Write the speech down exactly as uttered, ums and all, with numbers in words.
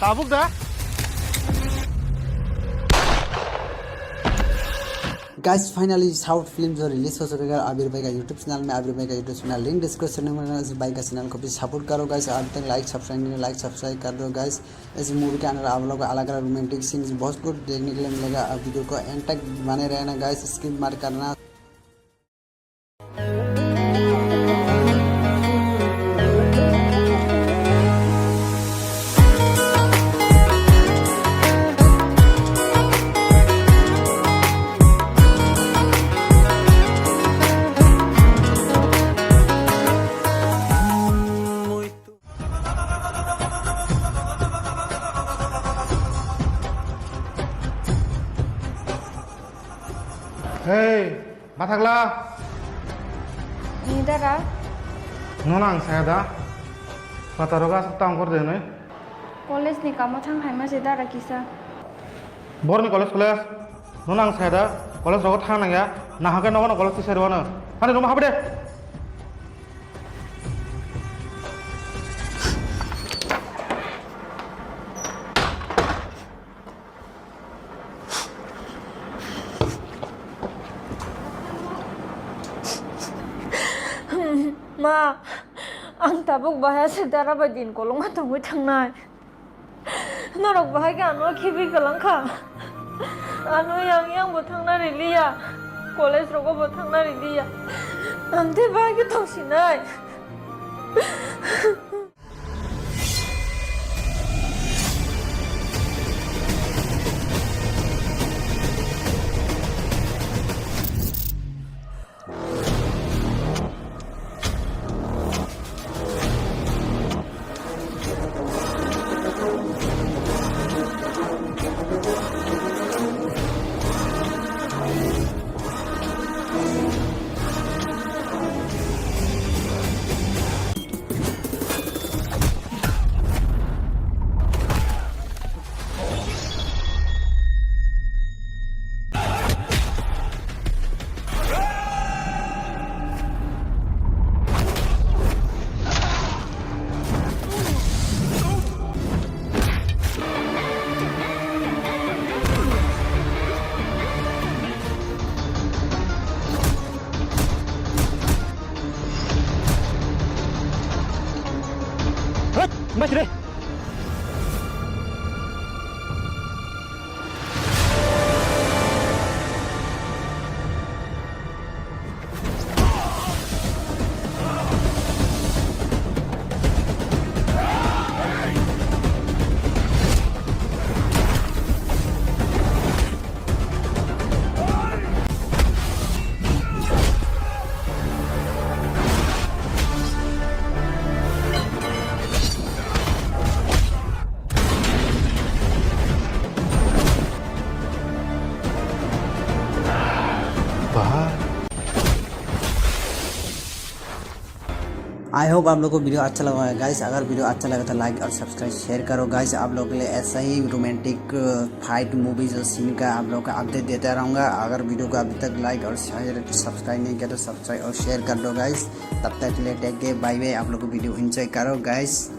Tabuk da? Guys, finally South film jo release ho chuka, Abir bhai ka YouTube channel mein. Abir bhai ka YouTube channel link description mein hai, bhai ka channel ko bhi support karo guys. Abhi tak like subscribe nahi, like subscribe kar do guys. Is movie ke andar aap log ko alag alag romantic scenes bahut kuch dekhne ke liye milega. Ab video ko end tak bane rehna guys, skip mat karna. Hey, Bathakla. Ni dara? Nono ang saya da. Pataro ga aswk tang kor de noi. College ni kamo thang hai ma se dara kisa. Bor ni college college. Nono ang saya da. College rogo thang nang ya. Nahake nogo no college tisari wano. Hani room habi de. Ma, ang tabuk bahai se dara bai din kolokma tongwi thangnai. Norok bahai khe ano khibi kwlang kha. Ano yang yang bo thangna riliya. College rogo bo thangna riliya. Ang tei bahai khe tongsinai. Hei, mai sini. I hope आप लोग को वीडियो अच्छा लगा होगा guys। अगर वीडियो अच्छा लगा तो like और सब्सक्राइब शेयर करो guys। आप लोग के लिए ऐसा ही रोमांटिक फाइट मूवीज और सीन का आप लोग का अपडेट देता रहूँगा। अगर वीडियो को अभी तक लाइक और शेयर सब्सक्राइब नहीं किया तो सब्सक्राइब और शेयर कर दो guys। तब तक के लिए टेक केयर, बाय बाय। आप लोग को वीडियो एंजॉय करो guys।